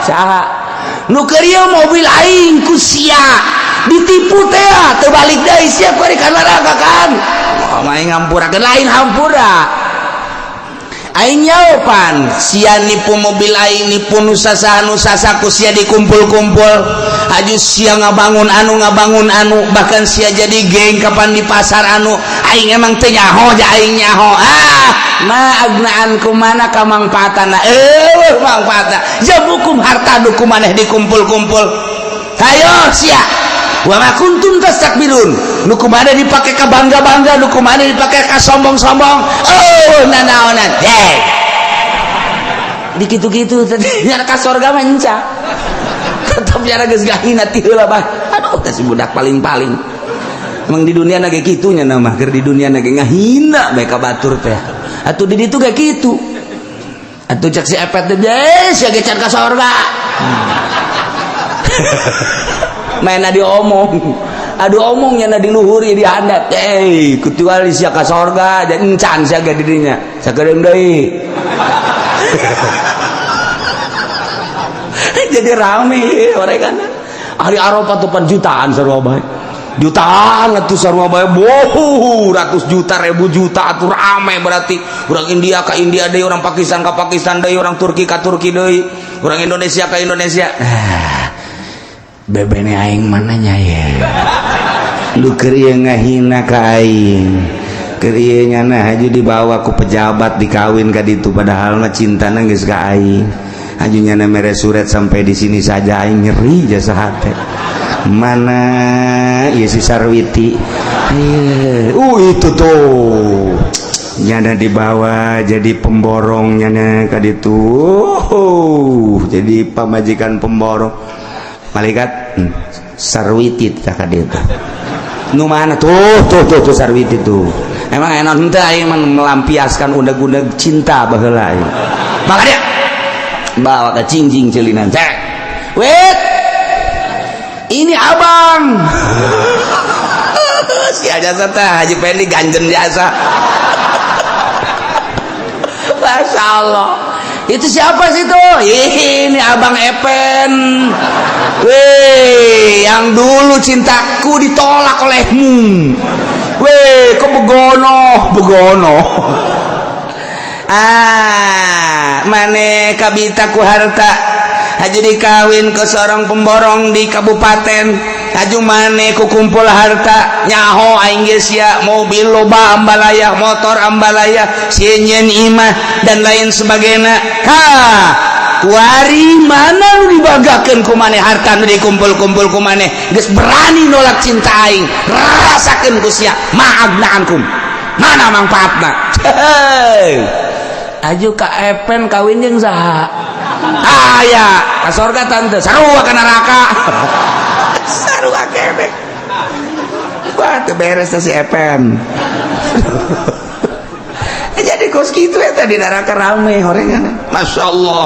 Saha nu keur ieu mobil aing ku sia ditipu teh, teu balik deui sia kuari ka neraka kan. Oh, aing ngampurakeun, lain hampura. Aing nyaopan sia nipu mobil aing, nipu nu sasaha nu sasa, ku sia dikumpul-kumpul, aju sia ngabangun anu, ngabangun anu, bahkan sia jadi geng kapan di pasar anu aing emang teu nyaho ja aing nyaho. Ah, ma agna ankum, mana kamangfaatana? Eh, mangfaatna jamukum harta nu ku maneh dikumpul-kumpul. Hayo sia, wa ma kuntum tastakbirun, nu ku maneh dipake ka bangga-bangga, nu ku maneh dipake ka sombong-sombong. Oh, nanaonan hey di kitu-kitu tadi nya ka sorga mah enca tetep nya geus gahina ti heula bah. Aduh teh si budak paling-paling emang di dunia na ge kitu nya mah, keur di dunia na ge ngahina bae ka batur teh. Atuh di ditu ge kitu atuh, cek si Epet teh, sia ge can ka sorga. Main diomong, aduh, omongnya na di luhur di handap, eh, kecuali sia ka sorga dan encan sia ge di dinya sakedeung deui. Jadi rame mereka hari Arafah tuh pan jutaan sarua bae, jutaan atuh sarua bae, boh, ratus juta, ribu juta atuh rame. Berarti orang India ke India deui, orang Pakistan ke Pakistan deui, orang Turki ke Turki deui, orang Indonesia ke Indonesia. Ah, bebene aing mananya ya? Lu keur ieu ngahina ka aing, keur ieu nyana haju dibawa ku pejabat, dikawin ka ditu, padahal mah cintana geus ka aing. Haju nyana mere surat sampai di sini saja, aing nyeri jasa hate. Mana ieu si Sarwiti? Itu tuh nyana dibawa jadi pemborong, nyana ka ditu jadi pamajikan pemborong. Malaikat, Sarwiti tah ka ditu. Nu mana tuh? Tuh tuh tuh, Sarwiti tuh. Emang enak henteu aing mah melampiaskan undang-undang cinta baheula aing. Maka dia bawa ke cincin celinan cek wait, ini abang si jasa teh Haji Pendi ganjen jasa. Masya Allah, itu siapa sih tuh? Ini abang Epen. Weh, yang dulu cintaku ditolak olehmu. Weh, kok begono begono. Ah, mane kabita ku harta, haju dikawin ke seorang pemborong di kabupaten, haju mane ku kumpul harta, nyaho aing geus sia mobil loba ambalaya, motor ambalaya, sieun imah dan lain sebagainya. Ha, kuari mana nu dibanggakeun ku maneh? Harta nu dikumpul-kumpul ku maneh geus berani nolak cinta aing, rasakeun ku sia. Ma agna ankum, mana manfaatna? Hei, aju ka Epen kawin jeung saha? Aya ka sorga tante, sarua ka neraka, sarua keneh. Wah, teu beres si Epen. Jadi kos kitu eta di neraka rame horengan. Masya Allah.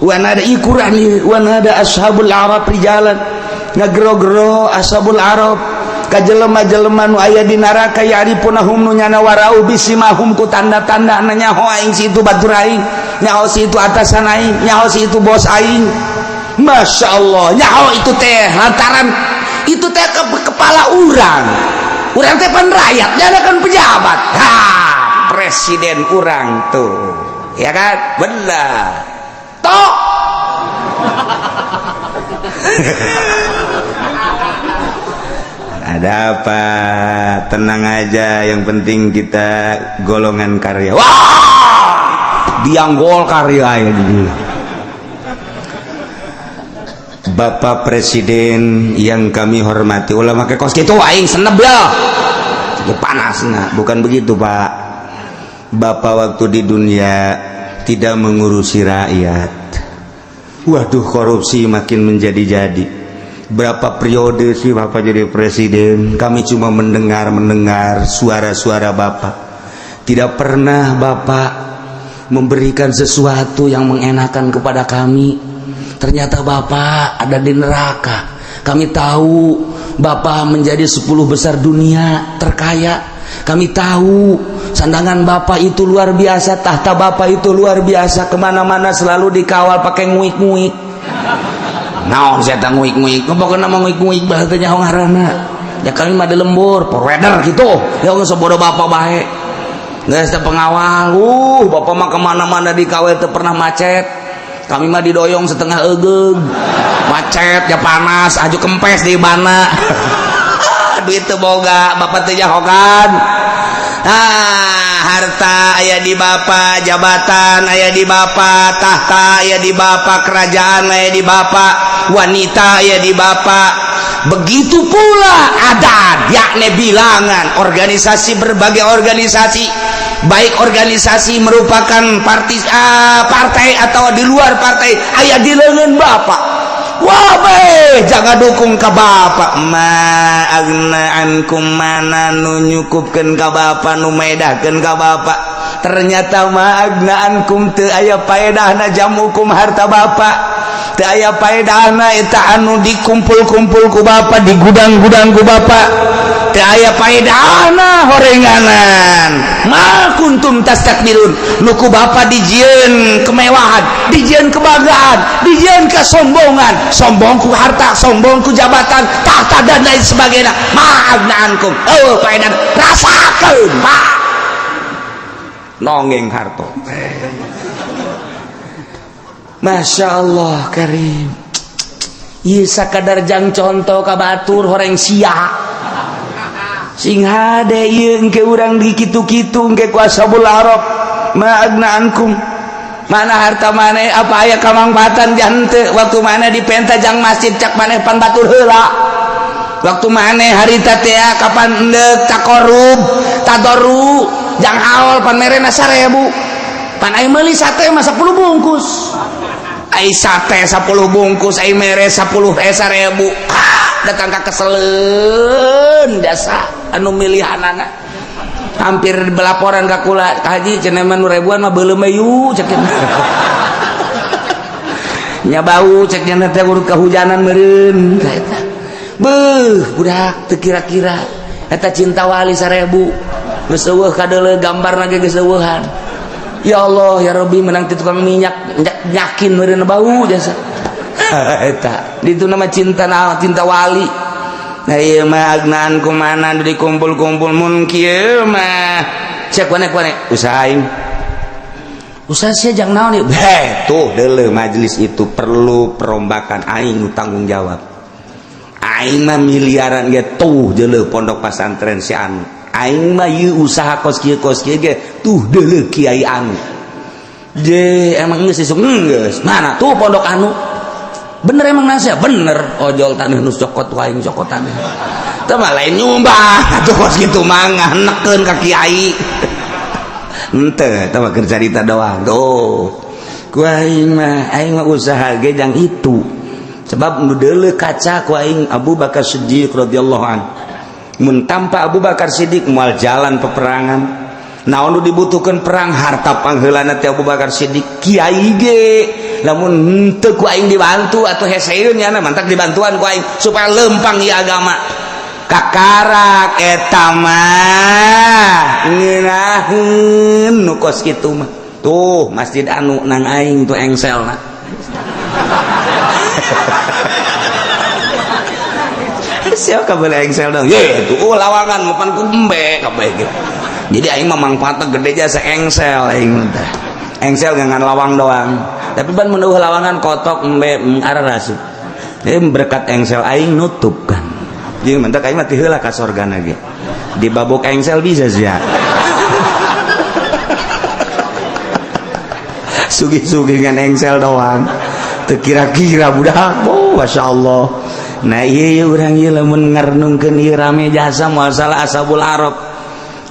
Wa nada Quran wa nada ashabul araf rijalan, ngagero-gero ashabul araf ka jelema-jelema nu aya di neraka, ya'rifunahum, nu nyana warau bisimahum ku tanda-tanda, nyaho aing si itu batur aing, nyaho si itu atasan aing, nyaho si itu bos aing. Masya Allah, nyaho itu teh lantaran itu teh ke kepala urang, urang teh pan rakyat, nyana kan pejabat. Ha, presiden urang tuh ya kan, benar tok. Ada apa? Tenang aja, yang penting kita golongan karya. Wah, biang Golkar ya ini. Bapak Presiden yang kami hormati, ulah make kos kitu aing seneb ya. Panas nah, bukan begitu, Pak. Bapak waktu di dunia tidak mengurusi rakyat. Waduh, korupsi makin menjadi-jadi. Berapa periode sih Bapak jadi presiden, kami cuma mendengar-mendengar suara-suara Bapak. Tidak pernah Bapak memberikan sesuatu yang mengenakan kepada kami. Ternyata Bapak ada di neraka. Kami tahu Bapak menjadi 10 besar dunia terkaya. Kami tahu sandangan Bapak itu luar biasa, tahta Bapak itu luar biasa, kemana-mana selalu dikawal pakai nguik-nguik. Naon sia teh nguik-nguik? Pokona mah nguik-nguik bae teh nyaho ngaranna. Ya kami mah di lembur, provider gitu. Ya geus bodoh bapak bae. Geus teh pengawal. Bapak mah kemana-mana di KW teu pernah macet. Kami mah didoyong setengah egeug. Macet ya panas, aju kempes di bana. Duit teu boga, bapak teu jahokan. Ah, harta aya di bapak, jabatan aya di bapak, tahta aya di bapak, kerajaan aya di bapak, wanita aya di bapak. Begitu pula adat, yakni bilangan organisasi, berbagai organisasi, baik organisasi merupakan partai atau di luar partai, aya di leungeun bapak. Wah beh, jangan dukung ke bapak. Ma agna ankum, mana nu nyukupkeun ka bapak, nu medahkeun ka bapak. Ternyata ma agna ankum, teu aya paedahna jamukum harta bapak, teu aya paedahna eta anu dikumpul-kumpul ku bapak, di gudang-gudang ku bapak, teu aya paedahna horenganan. Ma kuntum tastakbirun, nu ku bapak dijieun kemewahan, dijieun kebanggaan, dijieun kesombongan, sombong ku harta, sombong ku jabatan, tahta dan lain sebagainya. Ma agna ankum, oh paedah rasakeun pak nonggeng harto. Masya Allah karim. Ieu sakadar jang contoh ka batur horeng sia. Sing hade ieu engke urang di kitu-kitu engke ku ashabul arab. Ma agna ankum. Mana harta maneh, apa aya kamangfaatan jante waktu maneh dipenta jang masjid cak maneh pan batur heula. Waktu maneh harita teh kapan endek takorub tadoru jang haul pan merena 1000. Pan aing meuli sate mah 10 bungkus. Ai sate 10 bungkus ai mere 10 1000. Ah, datang ka keseleun jasa anu milihanana. Hampir belaporan ka kula, Ka Haji cenah mah nu ribuan mah beuleum yu cek nya bau cek nya teh urut kehujanan meureun eta. Beuh, budak teu kira-kira eta cinta wali 1000. Geus eueuh kadeuleu gambarna ge geus eueuhan. Ya Allah ya Rabbi, menang ti tukang minyak nyakin meureun bau jasa. Eta ditu nama cinta naon, cinta wali. Nah ieu mah agnaan kumana dikumpul-kumpul mun kieu mah cek wane usaha aing. Usaha sia jang naon ieu? Heh, tuh deuleu majelis itu perlu perombakan, aing nu tanggung jawab. Aing mah miliaran ge tuh deuleu pondok pesantren si anu. Aing mah ieu usaha kos kieu ge tuh deuleu kiai anu. Je emang geus isuk geus. Mana tuh pondok anu? Bener emang nasihat? Bener. Ojol tanah nu cokot wae cokot tanah. Teu mah lain nyumbang atuh kos kitu mah nganekeun ka kiai. Henteu, teu mah keur carita doang. Tuh. Ku aing mah usaha ge jang itu. Sebab nu deuleu kaca ku aing Abu Bakar Siddiq radhiyallahu an. Mun tanpa Abu Bakar Siddiq moal jalan peperangan. Naon nu dibutuhkeun perang harta pangheulana teh Abu Bakar Siddiq kiai ge. Lamun henteu ku aing dibantu atuh heseun nya mantak dibantuan ku aing supaya lempang ieu agama. Kakarak eta mah ngeunaheun nu kos kitu mah. Tuh masjid anu nang aing tuh engselna. Siapa kabeh engsel dong? Ye tuh lawangan mapan ku embe kabeh gitu. Jadi aing mah mangfaatna gede jasa engsel aing teh. Engsel ngan lawang doang. Tapi ban mun eueuh lawangan kotok embe arah rasup. Jadi berkat engsel aing nutup kan. Jadi mentak aing mah ti heula ka sorgana ge. Di babuk engsel bisa sia. Sugih-sugih ngan engsel doang. Teu kira-kira budak. Oh, masyaallah. Nah ieu urang ieu lamun ngarenungkeun ieu rame jasa moal salah ashabul arab.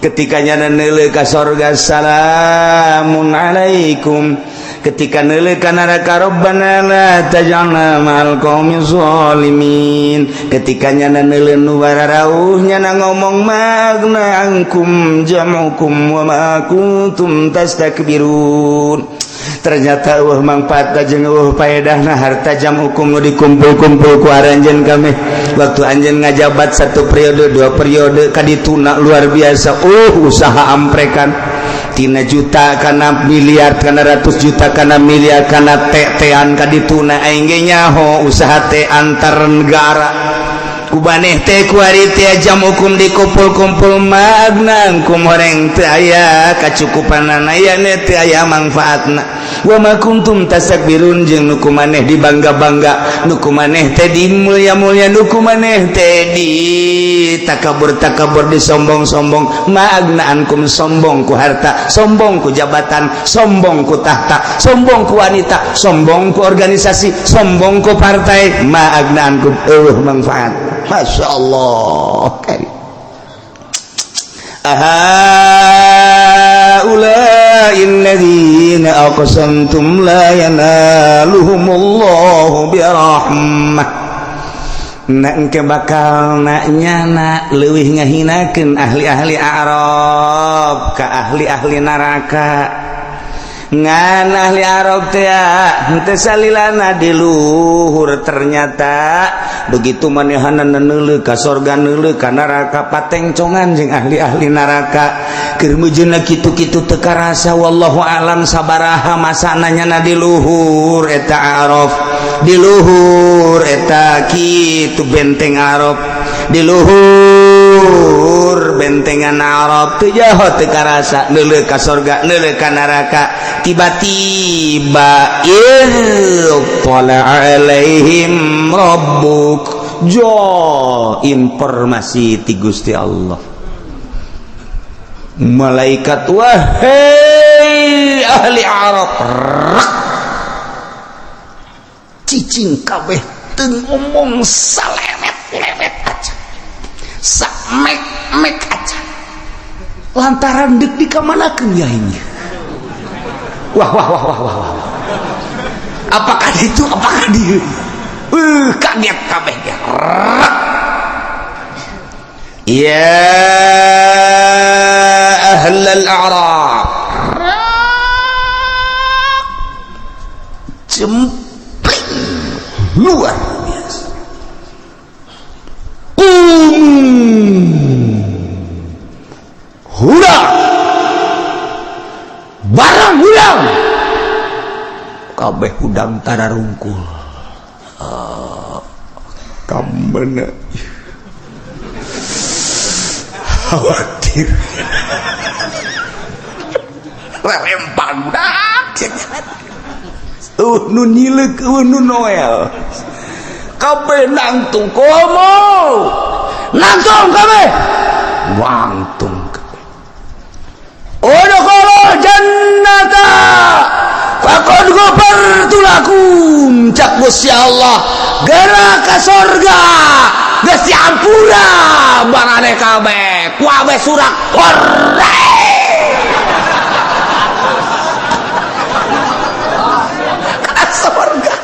Ketika nyana neuleuh ka sorga salamun alaikum, ketika neuleuh ka neraka rabbana la taj'alna ma'al qaumi zalimin, ketika nyana neuleuh nu bararauh nyana ngomong magna ankum jam'ukum wa ma kuntum tastakbirun. Ternyata eueuh mangfaat jeung eueuh paedahna harta jam'ukum nu dikumpul-kumpul ku aranjeun kami. Waktu anjeun ngajabat satu periode, dua periode, kadituna luar biasa. Usaha amprekan tina juta kana miliar, kana ratus juta kana miliar, kana tetean kadituna. Aing ge nyaho usaha teh antar negara. Kubaneh teh kuari teh jam'ukum dikumpul-kumpul, ma aghna ankum, horeng teu aya kacukupanana, aya teu aya manfaatna. Wa ma kuntum tastakbirun, jeung nu ku maneh dibangga-bangga, nu ku maneh teh dimulia-mulia, nu ku maneh teh di takabur-takabur, disombong-sombong. Ma aghna ankum, sombong ku harta, sombong ku jabatan, sombong ku tahta, sombong ku wanita, sombong ku organisasi, sombong ku partai. Ma aghna ankum, eueuh manfaat. Masya Allah. Ahaula'il ladzina aqsamtum la yanaluhumullahu birahmah. Nak engke bakal nak nyana leuwih ngahinakeun ahli-ahli Arab ka ahli-ahli neraka. Ngan ahli Arab teh henteu salilana di luhur, ternyata begitu manehanna neuleuh ka sorga, neuleuh ka neraka, patengcongan jeung ahli-ahli neraka. Keur meujeuhna kitu-kitu teu karasa, wallahu alam sabaraha masana nyana di luhur eta Arab, di luhur eta kitu benteng Arab, di luhur bentengan Arab teu jaho, teu karasa neuleuh ka sorga, neuleuh ka neraka. Tiba-tiba ittala alaihim rabbuk, jo informasi ti Gusti Allah, malaikat, wahai ahli Arab, cicing kabeh, teu ngomong salemet-lemet aja, samek-mek aja, lantaran dek dikamanakeun ya ini. Wah wah wah wah wah wah, apakah itu, apakah dia, kaget kabeh ya. Ya ahlal a'rab, jempling luar biasa. Kum hurang barang hudang kabeh, hudang tararungkul. Kamana khawatir lempang budak nu nyileuk, nu noel kabeh nangtung, komo nangtung kabeh, wangtung kabeh. Udkhulul jannata faqad ghafartu lakum, cak Gusti Allah, geura ka sorga, geus diampura barane kabeh, kuabeh surak hore ka sorga.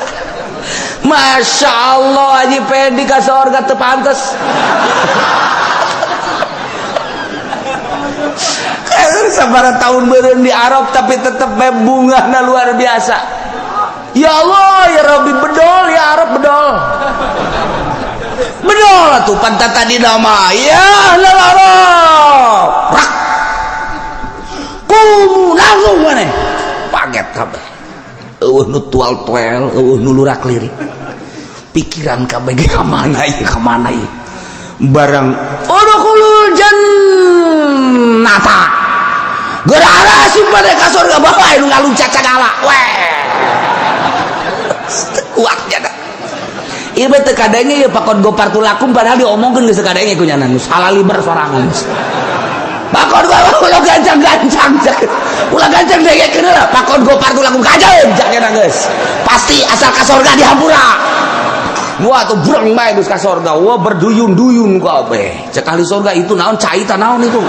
Masya Allah, Haji Pendi ka sorga teu pantes. Sabaraha tahun beureum di Arab tapi tetep bae bungahna luar biasa. Ya Allah ya Rabbi, bedol ya Arab, bedol. Bedol atuh pantat tadi nama ya ahlal Arab. Rak. Kumu langsung maneh. Paget kabeh. Eueuh nu tual-tuel, eueuh nu lurak lirik. Pikiran kabeh ge ka mana ieu, ka mana ieu. Barang udkhulul jannata. Geura asup pada ka surga, bapak nu ngaluncat sagala. Weh. Kuat jada. Ieu mah teu kadenge ieu pakon gopartu lakum, padahal diomongkeun geus teu kadenge ku nyana geus halaliber sorangan. Pakon gua ulah gancang-gancang. Ulah gancang dengekeun heula pakon gopartu lakum kajeun cak nyana geus. Pasti asal ka surga dihampura. Wah tuh breng bae geus ka surga. Wah berduyun-duyun kabeh. Cek ahli surga itu naon cai ta naon itu.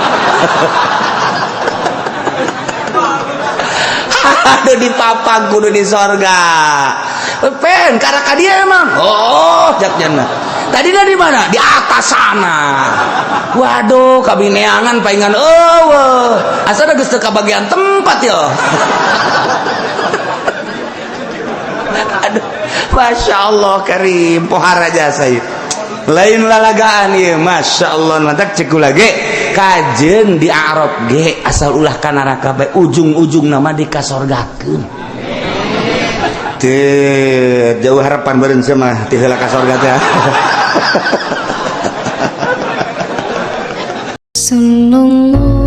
Aduh di papang kudu di sorga. Pen karena dia emang. Oh, jak jana. Tadi dari mana? Di atas sana. Waduh, kabineangan paingan eueuh. Asa geus teu kabagian tempat ya. Masya Allah karim, pohara jasa ieu. Lain lalagaan ieu, Masya Allah. Mantak cek kula ge kajeun di Arab ge asal ulah ka neraka bae, ujung-ujung nama dikasorgakeun. Teu jauh harapan beureun mah ti heula ka sorga teh. Sallallahu